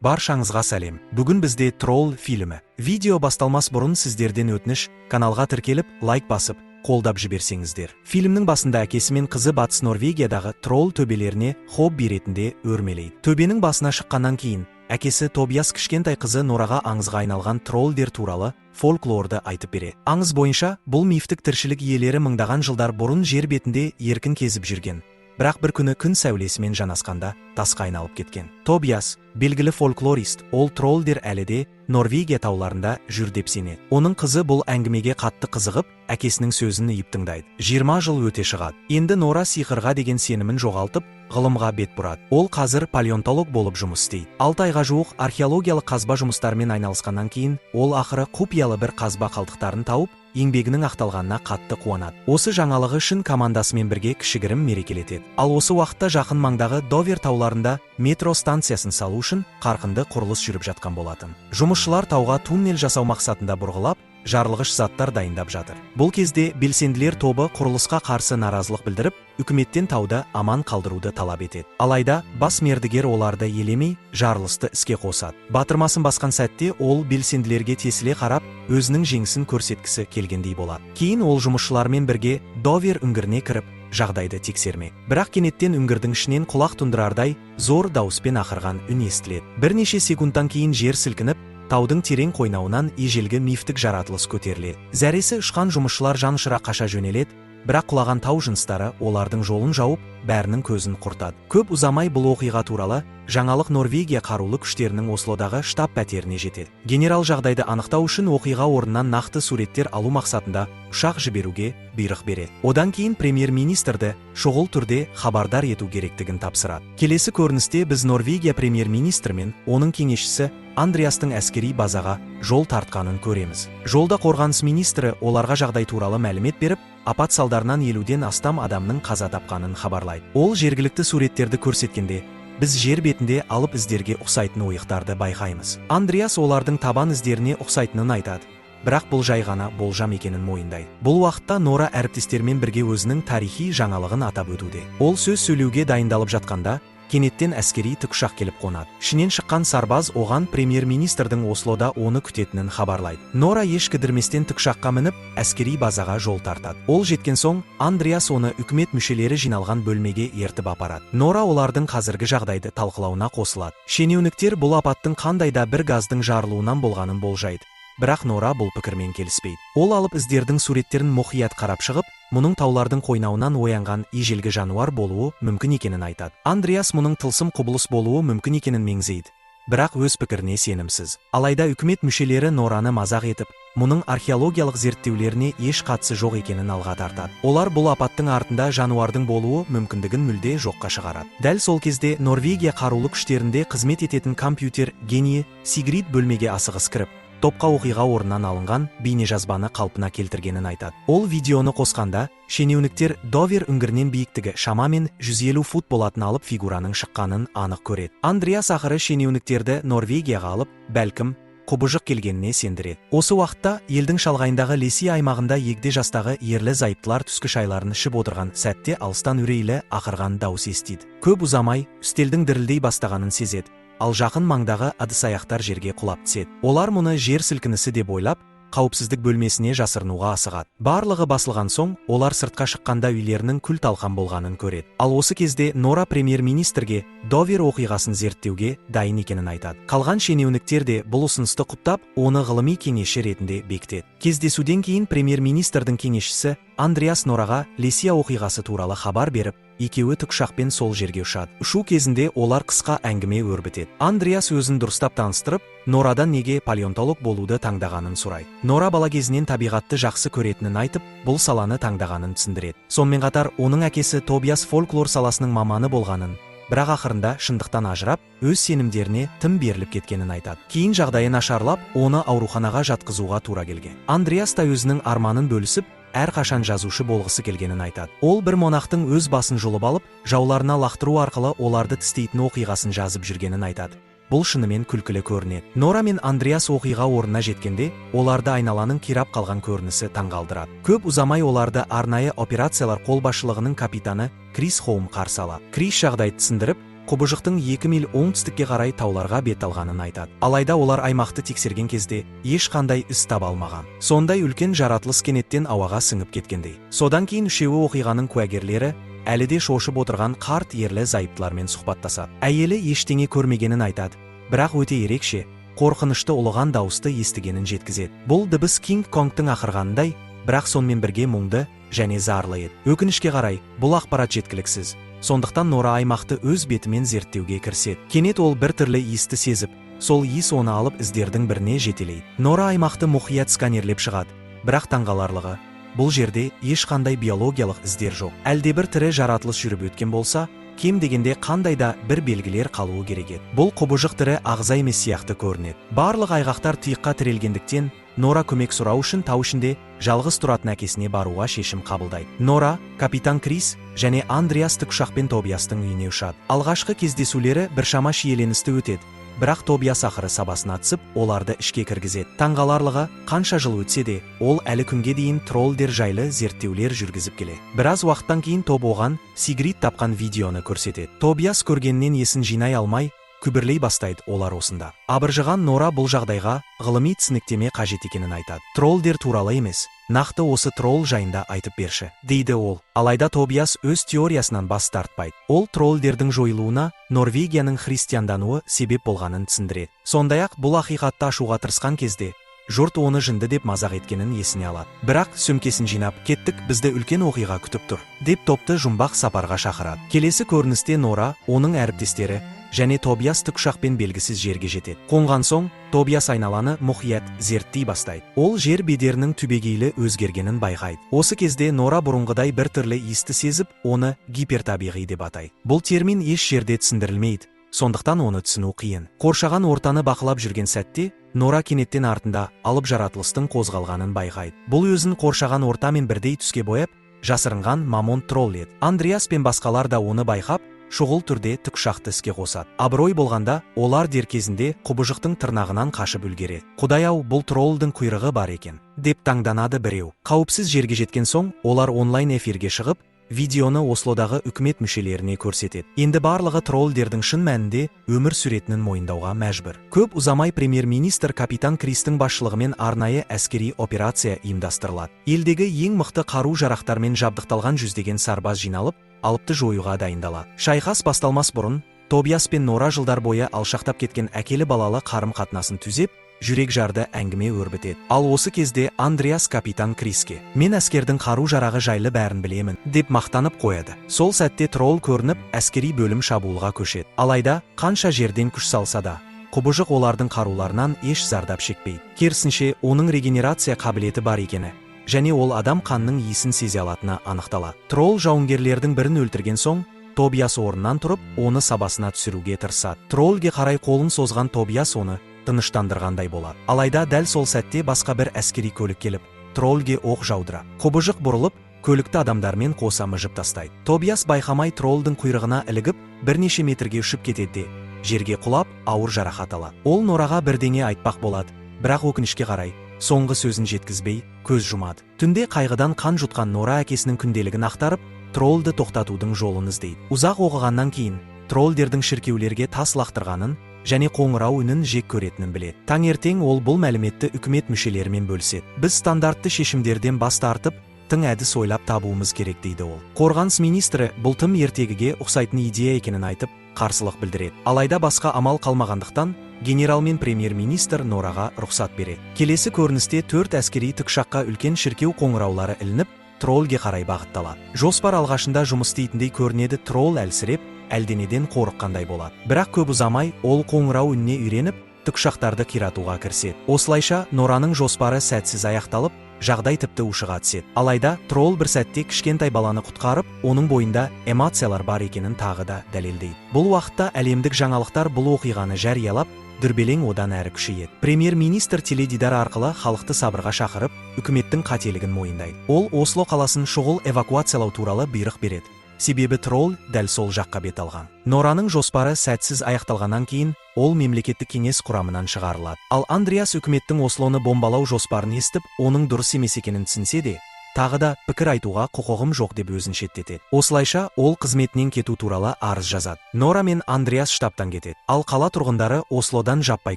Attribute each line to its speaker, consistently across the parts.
Speaker 1: Баршаңызға сәлем! Бүгін бізде «Тролль» фильмі. Видео басталмас бұрын сіздерден өтініш: каналға тіркеліп, лайк басып, қолдап жіберсеңіздер. Фильмнің басында әкесі мен қызы Батыс Норвегиядағы Тролль төбелеріне хобби ретінде өрмелейді. Төбенің басына шыққаннан кейін әкесі Тобиас кішкентай қызы Нораға аңызға айналған тролльдер туралы фольклорды айтып береді. Аңыз бойынша, бұл мифтік тіршілік иелері мыңдаған жылдар бұрын жер бетінде еркін кезіп жүрген, бірақ бір күні күн сәулесімен жанасқанда тасқа айналып кеткен. Тобиас белгілі фольклорист, ол тролльдер әлі де Норвегия тауларында жүр деп сенеді. Оның қызы бұл әңгімеге қатты қызығып, әкесінің сөзін иіп тыңдайды. 20 жыл өте шығады. Енді Нора сиқырға деген сенімін жоғалтып, ғылымға бет бұрады. Ол қазір палеонтолог болып жұмыс істейді. 6 айға жуық археологиялық қазба жұмыстарымен айналысқаннан кейін ол ақыры құпиялы бір қазба қалдықтарын тауып, еңбегінің ақталғанына қатты қуанады. Осы жаңалығы үшін командасымен бірге кішігірім мерекелетеді. Ал осы уақытта жақын маңдағы Довер тауларында метро станциясын салу үшін қарқынды құрылыс жүріп жатқан болатын. Жұмысшылар тауға туннель жасау мақсатында бұрғылап, жарылғыш заттар дайындап жатыр. Бұл кезде белсенділер тобы құрылысқа қарсы наразылық білдіріп, үкіметтен тауды аман қалдыруды талап етеді. Алайда бас мердігер оларды елемей, жарылысты іске қосады. Батырмасын басқан сәтте ол белсенділерге тесіле қарап, өзінің жеңісін көрсеткісі келгендей болады. Кейін ол жұмысшылармен бірге Довер үңгіріне кіріп, жағдайды тексермек. Бірақ кенеттен үңгірдің ішінен құлақ тұндырардай зор дауыспен ақырған үн естіледі. Бірнеше секундтан кейін жер сілкініп, таудың терең қойнауынан ежелгі мифтік жаратылыс көтеріледі. Зәресі ұшқан жұмысшылар жанұшыра қаша жөнеледі, бірақ құлаған тау жыныстары олардың жолын жауып, бәрінің көзін құртады. Көп ұзамай бұл оқиға туралы жаңалық Норвегия қарулы күштерінің Ослодағы штаб пәтеріне жетеді. Генерал жағдайды анықтау үшін оқиға орнынан нақты суреттер алу мақсатында ұшақ жіберуге бұйрық береді. Одан кейін премьер-министрді шұғыл түрде хабардар ету керектігін тапсырады. Келесі көріністе біз Норвегия премьер-министрі мен оның кеңесшісі Андреастың әскери базаға жол тартқанын көреміз. Жолда қорғаныс министрі оларға жағдай туралы мәлімет беріп, апат салдарынан 50-ден астам адамның қаза тапқанын хабарлайды. Ол жергілікті суреттерді көрсеткенде, біз жер бетінде алып іздерге ұқсайтын ойықтарды байқаймыз. Андреас олардың табан іздеріне ұқсайтынын айтады, бірақ бұл жай ғана болжам екенін мойындайды. Бұл уақытта Нора әріптестерімен бірге өзінің тарихи жаңалығын атап өтуде. Ол сөз сөйлеуге дайындалып жатқанда, кенеттен әскери тікұшақ келіп қонады. Ішінен шыққан сарбаз оған премьер-министрдің Ослода оны күтетінін хабарлайды. Нора еш кідірместен тікұшаққа мініп, әскери базаға жол тартады. Ол жеткен соң Андреас оны үкімет мүшелері жиналған бөлмеге ертіп апарады. Нора олардың қазіргі жағдайды талқылауына қосылады. Шенеуніктер бұл апаттың қандай да бір газдың жарылуынан болғанын болжайды, бірақ Нора бұл пікірмен келіспейді. Ол алып іздердің суреттерін мұқият қарап шығып, мұның таулардың қойнауынан оянған ежелгі жануар болуы мүмкін екенін айтады. Андреас мұның тылсым құбылыс болуы мүмкін екенін меңзейді, бірақ өз пікіріне сенімсіз. Алайда үкімет мүшелері Нораны мазақ етіп, мұның археологиялық зерттеулеріне еш қатысы жоқ екенін алға тартады. Олар бұл апаттың артында жануардың болуы мүмкіндігін мүлде жоққа шығарады. Дәл сол кезде Норвегия қарулы күштерінде қызмет ететін компьютер генийі Сигрид бөлмеге асығыс кіріп, топқа оқиға орнынан алынған бейнежазбаны қалпына келтіргенін айтады. Ол видеоны қосқанда, шенеуніктер Довер үңгірінен биіктігі шамамен 150 фут болатын алып фигураның шыққанын анық көреді. Андреас ақыры шенеуніктерді Норвегияға алып, бәлкім, құбыжық келгеніне сендіреді. Осы уақытта елдің шалғайындағы Леси аймағында егде жастағы ерлі зайыптылар түскі шайларын ішіп отырған сәтте алыстан үрейлі ақырған дауыс естиді. Көп ұзамай үстелдің дірілдей бастағанын сезеді, ал жақын маңдағы ыдыс-аяқтар жерге құлап түседі. Олар мұны жер сілкінісі деп ойлап, қауіпсіздік бөлмесіне жасырынуға асығады. Барлығы басылған соң, олар сыртқа шыққанда үйлерінің күл талқан болғанын көреді. Ал осы кезде Нора премьер-министрге Довер оқиғасын зерттеуге дайын екенін айтады. Қалған шенеуніктер де бұл ұсынысты құптап, оны ғылыми кеңесші ретінде бекітеді. Кездесуден кейін премьер-министрдің кеңесшісі Андреас Нораға Лесия оқиғасы туралы хабар беріп, екеуі тікұшақпен сол жерге ұшады. Ұшу кезінде олар қысқа әңгіме өрбітеді. Андреас өзін дұрыстап таныстырып, Норадан неге палеонтолог болуды таңдағанын сұрайды. Нора бала кезінен табиғатты жақсы көретінін айтып, бұл саланы таңдағанын түсіндіреді. Сонымен қатар оның әкесі Тобиас фольклор саласының маманы болғанын, бірақ ақырында шындықтан ажырап, өз сенімдеріне тым беріліп кеткенін айтады. Кейін жағдайы нашарлап, оны ауруханаға жатқызуға тура келген. Андреас та өзінің арманын бөлісіп, әрқашан жазушы болғысы келгенін айтады. Ол бір монахтың өз басын жұлып алып, жауларына лақтыру арқылы оларды тістейтін оқиғасын жазып жүргенін айтады. Бұл шынымен күлкілі көрінеді. Нора мен Андреас оқиға орнына жеткенде, оларды айналаның қирап қалған көрінісі таңғалдырады. Көп ұзамай оларды арнайы операциялар қолбасшылығының капитаны Крис Хоум қарсы алады. Крис жағдайды түсіндіріп, Құбыжықтың 2 миль оңтүстікке қарай тауларға бет алғанын айтады. Алайда олар аймақты тексерген кезде ешқандай із таба алмаған. Сондай үлкен жаратылыс кенеттен ауаға сіңіп кеткендей. Содан кейін үшеуі оқиғаның куәгерлері, әлі де шошып отырған қарт ерлі зайыптылармен сұхбаттасады. Әйелі ештеңе көрмегенін айтады, бірақ өте ерекше, қорқынышты ұлыған дауысты естігенін жеткізеді. Бұл дыбыс Кинг Конгтың ақырғанындай, бірақ сонымен бірге мұңды және зарлы еді. Өкінішке қарай, бұл ақпарат жеткіліксіз. Сондықтан Нора аймақты өз бетімен зерттеуге кіріседі. Кенет ол бір түрлі иісті сезіп, сол иіс оны алып іздердің біріне жетелейді. Нора аймақты мұқият сканерлеп шығады, бірақ таңғаларлығы, бұл жерде ешқандай биологиялық іздер жоқ. Әлдебір тірі жаратылыс жүріп өткен болса, кем дегенде қандай да бір белгілер қалуы керек еді. Бұл құбыжық тірі ағза емес сияқты көрінеді. Барлық айғақтар тұйыққа тірелгендіктен, Нора көмек сұрау үшін тау ішінде жалғыз тұратын әкесіне баруға шешім қабылдайды. Нора, капитан Крис және Андреас тікұшақпен Тобиастың үйіне ұшады. Алғашқы кездесулері біршама шиеленісті өтеді, бірақ Тобиас ақыры сабасына түсіп, оларды ішке кіргізеді. Таңғаларлығы, қанша жыл өтсе де, ол әлі күнге дейін троллдер жайлы зерттеулер жүргізіп келе. Біраз уақыттан кейін топ оған Сигрид тапқан видеоны көрсетеді. Тобиас көргеннен есін жинай алмай, күбірлей бастайды: «Олар осында». Абыржыған Нора бұл жағдайға ғылыми түсініктеме қажет екенін айтады. «Троллдер туралы емес, нақты осы тролл жайында айтып берші», — дейді ол. Алайда Тобиас өз теориясынан бас тартпайды. Ол троллдердің жойылуына Норвегияның христиандануы себеп болғанын түсіндіреді. Сондай ақ бұл ақиқатты ашуға тырысқан кезде жұрт оны жынды деп мазақ еткенін есіне алады. Бірақ сөмкесін жинап, «Кеттік, бізді үлкен оқиға күтіп тұр», — деп топты жұмбақ сапарға шақырады. Келесі көріністе Нора, оның әріптестері және Тобиас тікұшақпен белгісіз жерге жетеді. Қонған соң Тобиас айналаны мұқият зерттей бастайды. Ол жер бедерінің түбегейлі өзгергенін байқайды. Осы кезде Нора бұрынғыдай бір түрлі иісті сезіп, оны гипертабиғи деп атайды. Бұл термин еш жерде түсіндірілмейді, сондықтан оны түсіну қиын. Қоршаған ортаны бақылап жүрген сәтте Нора кенеттен артында алып жаратылыстың қозғалғанын байқайды. Бұл өзін қоршаған ортамен бірдей түске бояп жасырынған мамонт тролль еді. Андреас пен басқалар да оны байқап, шұғыл түрде тікұшақты іске қосады. Абырой болғанда, олар дер кезінде құбыжықтың тырнағынан қашып үлгереді. «Құдай ау, бұл троллдың құйрығы бар екен», — деп таңданады біреу. Қауіпсіз жерге жеткен соң олар онлайн эфирге шығып, видеоны Ослодағы үкімет мүшелеріне көрсетеді. Енді барлығы троллдердің шын мәнінде өмір сүретінін мойындауға мәжбүр. Көп ұзамай премьер-министр капитан Кристің басшылығымен арнайы әскери операция ұйымдастырылады. Елдегі ең мықты қару жарақтармен жабдықталған жүздеген сарбаз жиналып, алыпты жоюға дайындалады. Шайқас басталмас бұрын Тобиас пен Нора жылдар бойы алшақтап кеткен әкелі балалы қарым қатынасын түзеп, жүрек жарды әңгіме өрбітеді. Ал осы кезде Андреас капитан Криске: «Мен әскердің қару жарағы жайлы бәрін білемін», — деп мақтанып қояды. Сол сәтте тролл көрініп, әскери бөлім шабуылға көшеді. Алайда қанша жерден күш салса да, құбыжық олардың қаруларынан еш зардап шекпейді. Керісінше, оның регенерация қабілеті бар екені және ол адам қанның иісін сезе алатыны анықталады. Тролл жауынгерлердің бірін өлтірген соң, Тобиас орнынан тұрып, оны сабасына түсіруге тырысады. Троллге қарай қолын созған Тобиас оны тыныштандырғандай болады. Алайда дәл сол сәтте басқа бір әскери көлік келіп, троллге оқ жаудырады. Құбыжық бұрылып, көлікті адамдармен қоса мыжып тастайды. Тобиас байқамай троллдың құйрығына ілігіп, бірнеше метрге ұшып кетеді де, жерге құлап, ауыр жарақат алады. Ол Нораға бірдеңе айтпақ болады, бірақ өкінішке қарай, соңғы сөзін жеткізбей, көз жұмады. Түнде қайғыдан қан жұтқан Нора әкесінің күнделігін ақтарып, троллді тоқтатудың жолын іздейді. Ұзақ оқығаннан кейін троллдердің шіркеулерге тас лақтырғанын және қоңырау үнін жек көретінін біледі. Таңертең ол бұл мәліметті үкімет мүшелерімен бөліседі. «Біз стандартты шешімдерден бас тартып, тың әдіс ойлап табуымыз керек», — дейді ол. Қорғаныс министрі бұл тым ертегіге ұқсайтын идея екенін айтып, қарсылық білдіреді. Алайда басқа амал қалмағандықтан, генерал мен премьер-министр Нораға рұқсат береді. Келесі көріністе төрт әскери тікұшаққа үлкен шіркеу қоңыраулары ілініп, троллге қарай бағытталады. Жоспар алғашында жұмыс істейтіндей көрінеді. Тролл әлсіреп, әлденеден қорыққандай болады. Бірақ көп ұзамай ол қоңырау үніне үйреніп, тікұшақтарды қиратуға кіріседі. Осылайша Нораның жоспары сәтсіз аяқталып, жағдай тіпті ушыға түседі. Алайда тролл бір сәтте кішкентай баланы құтқарып, оның бойында эмоциялар бар екенін тағы да дәлелдейді. Бұл уақытта әлемдік жаңалықтар бұл оқиғаны жариялап, дүрбелең одан әрі күшейеді. Премьер-министр теледидар арқылы халықты сабырға шақырып, үкіметтің қателігін мойындайды. Ол Осло қаласын шұғыл эвакуациялау туралы бұйрық береді, себебі тролл дәл сол жаққа бет алған. Нораның жоспары сәтсіз аяқталғаннан кейін ол мемлекеттік кеңес құрамынан шығарылады. Ал Андреас үкіметтің Ослоны бомбалау жоспарын естіп, оның дұрыс емес екенін түсінсе де, Тағы да пікір айтуға құқығым жоқ деп өзін шеттетеді. Осылайша ол қызметінен кету туралы арыз жазады. Нора мен Андреас штабтан кетеді. Ал қала тұрғындары Ослодан жаппай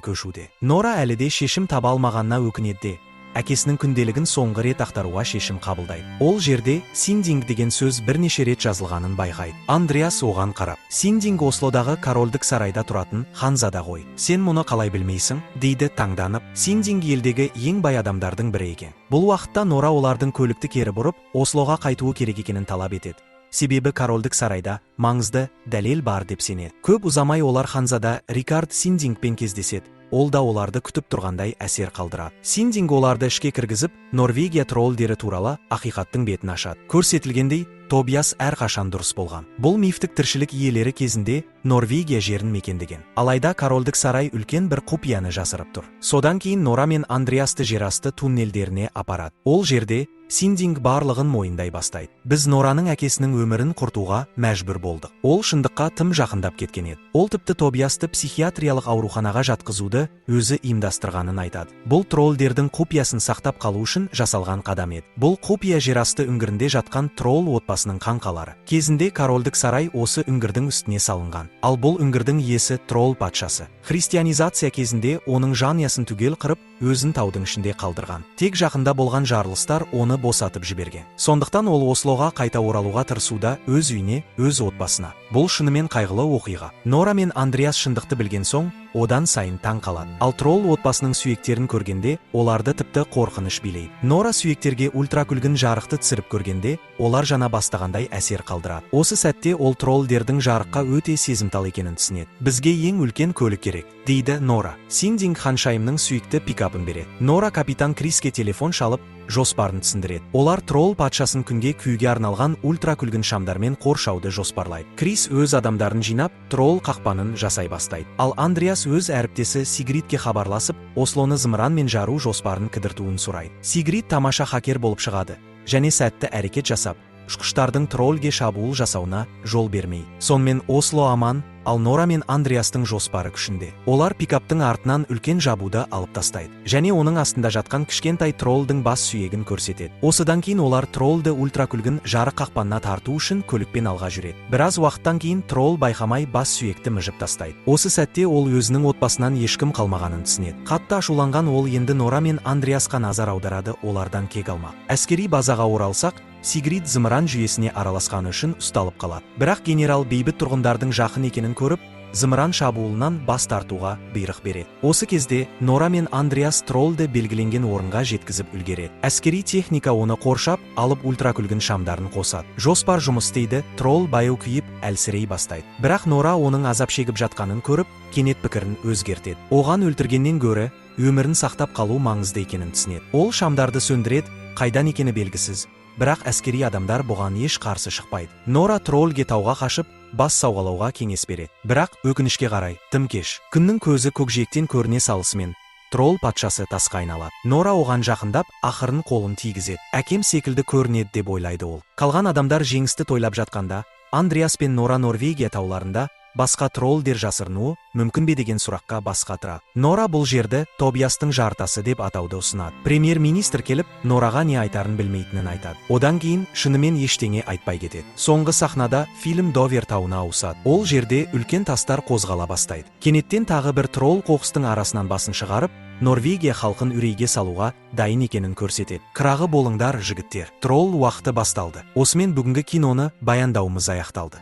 Speaker 1: көшуде. Нора әлі де шешім таба алмағанына өкінеді де, әкесінің күнделігін соңғы рет ақтаруға шешім қабылдайды. Ол жерде «Синдинг» деген сөз бірнеше рет жазылғанын байқайды. Андреас оған қарап: «Синдинг Ослодағы корольдік сарайда тұратын ханзада ғой. Сен мұны қалай білмейсің?» – дейді таңданып. Синдинг елдегі ең бай адамдардың бірі екен. Бұл уақытта Нора олардың көлікті кері бұрып, Ослоға қайтуы керек екенін талап етеді. Себебі корольдік сарайда маңызды дәлел бар деп сенеді. Көп ұзамай олар ханзада Рикард Синдингпен кездеседі. Ол да оларды күтіп тұрғандай әсер қалдырады. Синдинг оларды ішке кіргізіп, Норвегия троллдері туралы ақиқаттың бетін ашады. Көрсетілгендей, Тобиас әрқашан дұрыс болған. Бұл мифтік тіршілік иелері кезінде Норвегия жерін мекендеген. Алайда корольдік сарай үлкен бір құпияны жасырып тұр. Содан кейін Нора мен Андреасты жерасты туннельдеріне апарады. Ол жерде Синдинг барлығын мойындай бастайды. «Біз Нораның әкесінің өмірін құртуға мәжбүр болдық. Ол шындыққа тым жақындап кеткен еді. Ол тіпті Тобиасты психиатриялық ауруханаға жатқызуды өзі ұйымдастырғанын айтады. Бұл троллдердің құпиясын сақтап қалу үшін жасалған қадам еді. Бұл құпия жерасты үңгірінде жатқан тролл отбасының қаңқалары. Кезінде корольдік сарай осы үңгірдің үстіне салынған. Ал бұл үңгірдің иесі – тролл патшасы. Христианизация кезінде оның жанұясын түгел қырып, өзін таудың ішінде қалдырған. Тек жақында болған жарылыстар оны босатып жіберген. Сондықтан ол Ослоға қайта оралуға тырысуда, өз үйіне, өз отбасына. Бұл шынымен қайғылы оқиға». Нора мен Андреас шындықты білген соң, одан сайын таң қалады. Ал тролл отбасының сүйектерін көргенде, оларды тіпті қорқыныш билейді. Нора сүйектерге ультракүлгін жарықты түсіріп көргенде, олар жана бастағандай әсер қалдырады. Осы сәтте ол троллдердің жарыққа өте сезімтал екенін түсінеді. «Бізге ең үлкен көлік керек», – дейді Нора. Синдинг ханшайымның сүйікті пикапын береді. Нора капитан Криске телефон шалып, жоспарын түсіндіреді. Олар тролл патшасын күнге күюге арналған ультракүлгін шамдармен қоршауды жоспарлайды. Крис өз адамдарын жинап, тролл қақпанын жасай бастайды. Ал Андреас өз әріптесі Сигридке хабарласып, Ослоны зымыранмен жару жоспарын кідіртуін сұрайды. Сигрид тамаша хакер болып шығады және сәтті әрекет жасап, ұшқыштардың троллге шабуыл жасауына жол бермей. Сонымен Осло аман, ал Нора мен Андреастың жоспары күшінде. Олар пикаптың артынан үлкен жабуды алып тастайды және оның астында жатқан кішкентай троллдың бас сүйегін көрсетеді. Осыдан кейін олар троллды ультракүлгін жарық қақпанына тарту үшін көлікпен алға жүреді. Біраз уақыттан кейін тролл байқамай бас сүйекті мыжып тастайды. Осы сәтте ол өзінің отбасынан ешкім қалмағанын түсінеді. Қатты ашуланған ол енді Нора мен Андреасқа назар аударады, олардан кек алмақ. Әскери базаға оралсақ, Сигрид зымыран жүйесіне араласқаны үшін ұсталып қалады. Бірақ генерал бейбіт тұрғындардың жақын екенін көріп, зымыран шабуылынан бас тартуға бұйрық береді. Осы кезде Нора мен Андреас троллді белгіленген орынға жеткізіп үлгереді. Әскери техника оны қоршап алып, ультракүлгін шамдарын қосады. Жоспар жұмыс істейді, тролл баяу күйіп, әлсірей бастайды. Бірақ Нора оның азап шегіп жатқанын көріп, кенет пікірін өзгертеді. Оған өлтіргеннен гөрі өмірін сақтап қалу маңызды екенін түсінеді. Ол шамдарды сөндіреді, қайдан екені белгісіз. Бірақ әскери адамдар бұған еш қарсы шықпайды. Нора троллге тауға қашып, бас сауғалауға кеңес береді. Бірақ өкінішке қарай, тым кеш. Күннің көзі көкжиектен көріне салысымен, тролл патшасы тасқа айналады. Нора оған жақындап, ақырын қолын тигізеді. Әкем секілді көрінеді деп ойлайды ол. Қалған адамдар жеңісті тойлап жатқанда, Андреас пен Нора Норвегия тауларында басқа троллдер жасырынуы мүмкін бе деген сұраққа бас қатырады. Нора бұл жерді Тобиастың жартасы деп атауды ұсынады. Премьер-министр келіп, Нораға не айтарын білмейтінін айтады. Одан кейін шынымен ештеңе айтпай кетеді. Соңғы сахнада фильм Довер тауына ауысады. Ол жерде үлкен тастар қозғала бастайды. Кенеттен тағы бір тролл қоқыстың арасынан басын шығарып, Норвегия халқын үрейге салуға дайын екенін көрсетеді. Қырағы болыңдар, жігіттер. Тролл уақыты басталды. Осымен бүгінгі киноны баяндауымыз аяқталды.